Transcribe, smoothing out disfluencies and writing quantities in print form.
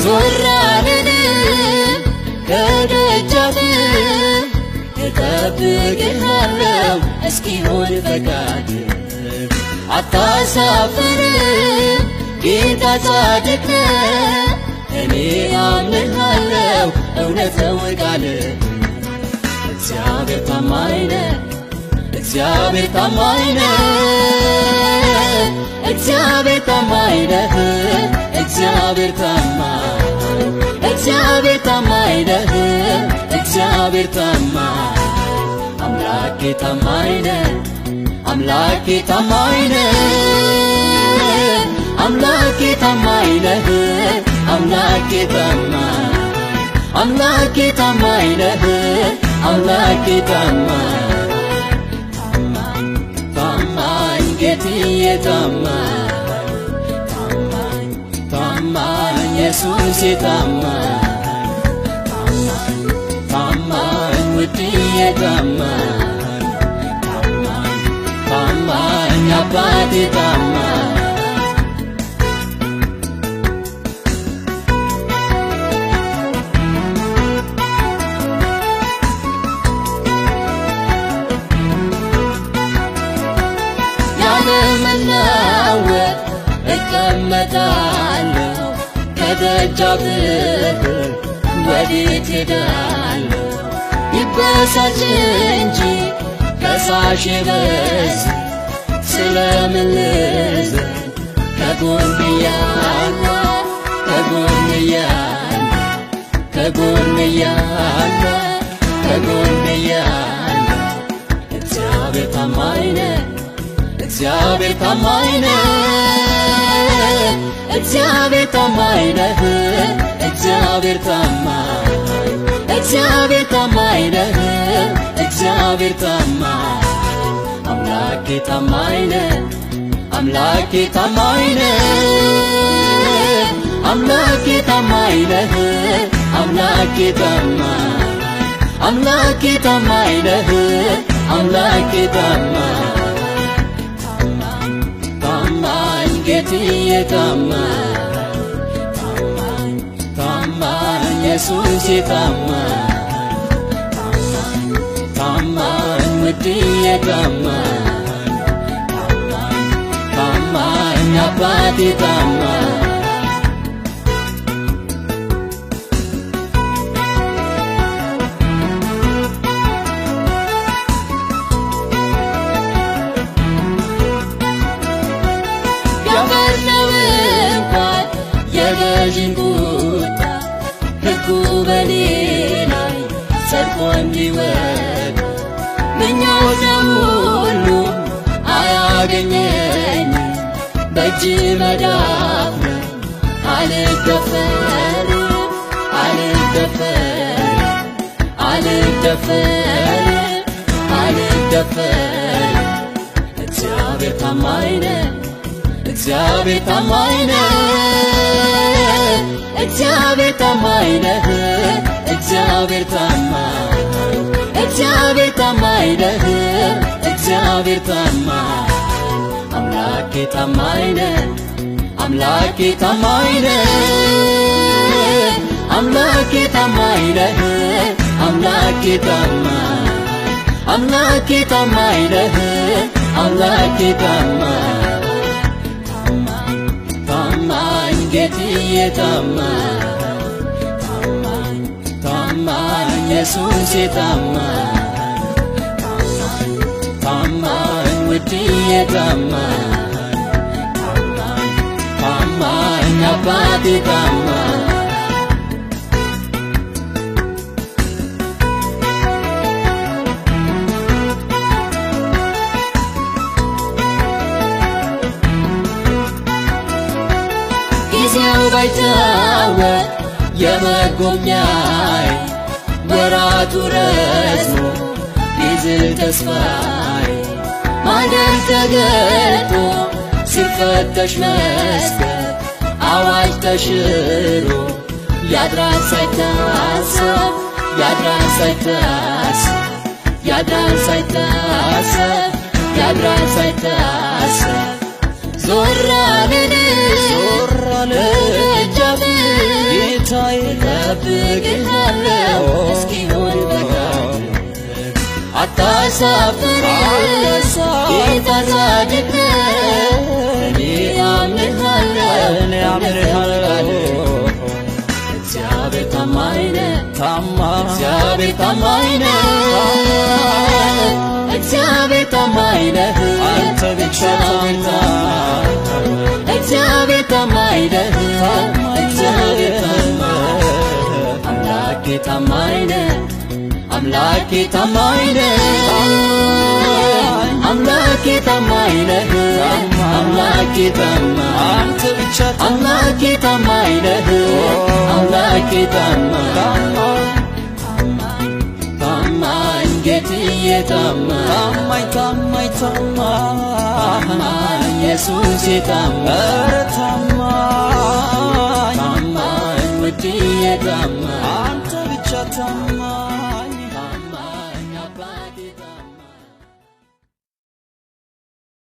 ዞር አልልም ከደጃፍህ፣ እጠብቅሃለሁ እስኪሆን ፈቃድህ። አታሳፍርም ጌታ ጻድቅ ነህ፣ እኔ አምንሃለሁ እውነት ነው ቃልህ። እግዚአብሔር ታማኝ ነህ፣ እግዚአብሔር ታማኝ ነህ፣ እግዚአብሔር ታማኝ ነህ፣ እግዚአብሔር ታማኝ፣ እግዚአብሔር ታማኝ ነህ፣ እግዚአብሔር ታማኝ፣ አምላኬ ታማኝ ነህ፣ አምላኬ ታማኝ ነህ፣ አምላኬ ታማኝ ነህ፣ አምላኬ ታማኝ፣ አምላኬ ታማኝ ነህ፣ አምላኬ ታማኝ፣ ታማኝ ታማኝ ጌትዬ ታማኝ፣ ታማኝ ታማኝ ኢየሱሴ ታማኝ፣ ታማኝ ታማኝ ውድዬ ታማኝ፣ ታማኝ ታማኝ አባቴ ታማኝ። ያለመናወጥ እቀመጣለሁ ከደጃፍህ፣ ወዴት ሄዳለሁ? ይበሳጭ እንጂ ከሳሼ በዝ ስለምን ልዘን? ከጎኔ ያለ፣ ከጎኔ ያለ፣ ከጎኔ ያለ፣ ከጎኔ ያለ። እግዚአብሔር ታማኝ ነህ፣ እግዚአብሔር ታማኝ ነህ፣ እግዚአብሔር ታማኝ ነህ፣ እግዚአብሔር ታማኝ፣ እግዚአብሔር ታማኝ ነህ፣ እግዚአብሔር ታማኝ፣ አምላኬ ታማኝ ነህ፣ አምላኬ ታማኝ ነህ፣ አምላኬ ታማኝ ነህ፣ አምላኬ ታማኝ፣ አምላኬ ታማኝ ነህ፣ አምላኬ ታማኝ፣ ታማኝ ታማኝ ጌትዬ ታማኝ፣ ታማኝ ታማኝ ኢየሱሴ ታማኝ፣ ታማኝ ታማኝ ውድዬ ታማኝ፣ ታማኝ ታማኝ አባቴ ታማኝ። ቢያፈርነው እንኳን የገዥን ቁጣ፣ ሕጉ በኔ ላይ ጸድቆ እንዲወጣ፣ ምኞት ሁሉ አያገኘኝም፣ በእጅ መዳፍ ላይ አልደፈርም፣ አልደፈርም፣ አልደፈርም፣ አልደፈርም። እግዚአብሔር ታማኝ ነህ፣ እግዚአብሔር ታማኝ ነህ፣ እግዚአብሔር ታማኝ ነህ፣ እግዚአብሔር ታማኝ፣ እግዚአብሔር ታማኝ ነህ፣ እግዚአብሔር ታማኝ፣ አምላኬ ታማኝ ነህ፣ አምላኬ ታማኝ ነህ፣ አምላኬ ታማኝ ነህ፣ አምላኬ ታማኝ፣ አምላኬ ታማኝ ነህ፣ አምላኬ ታማኝ፣ ታማኝ ታማኝ ጌትዬ ታማኝ፣ ታማኝ ታማኝ ኢየሱሴ ታማኝ፣ ታማኝ ታማኝ ውድዬ ታማኝ፣ ታማኝ ታማኝ አባቴ ታማኝ። ጊዜው ባይታወቅ የመጎብኛዬ፣ ወራቱ ረዝሞ ቢዝል ተስፋዬ፣ ማደር ተገልጦ ሲፈተሽ መስገብ፣ አዋጅ ተሽሮ ያድራል ሳይታሰብ፣ ያድራል ሳይታሰብ፣ ያድራል ሳይታሰብ፣ ያድራል ሳይታሰብ። ዞር አልልም ዞር አልልም ከደጃፍህ። ጌታ። ጌታዬ፣ እጠብቅሃለሁ እስኪሆን ፈቃድ። አታሳፍርም ጌታ ጻድቅ ነህ። እኔ አምንሃለሁ እኔ አምንሃለሁ። እግዚአብሔር ታማኝ ነህ። ታማኝ፣ እግዚአብሔር ታማኝ ነህ። እግዚአብሔር ታማኝ ነህ። አንተ ብቻ እግዚአብሔር ታማኝ፣ እግዚአብሔር ታማኝ ነህ። እግዚአብሔር ታማኝ፣ አምላኬ ታማኝ ነህ። አምላኬ ታማኝ ነህ። አምላኬ ታማኝ ነህ። አምላኬ ታማኝ፣ አንተ ብቻ አምላኬ ታማኝ ነህ። አምላኬ ታማኝ፣ ታማኝ ጌትዬ ታማኝ፣ ታማኝ፣ ታማኝ፣ ታማኝ፣ ታማኝ ኢየሱሴ ታማኝ፣ ኧረ ታማኝ፣ ታማኝ ውድዬ ታማኝ። አንተ ብቻ ታማኝ።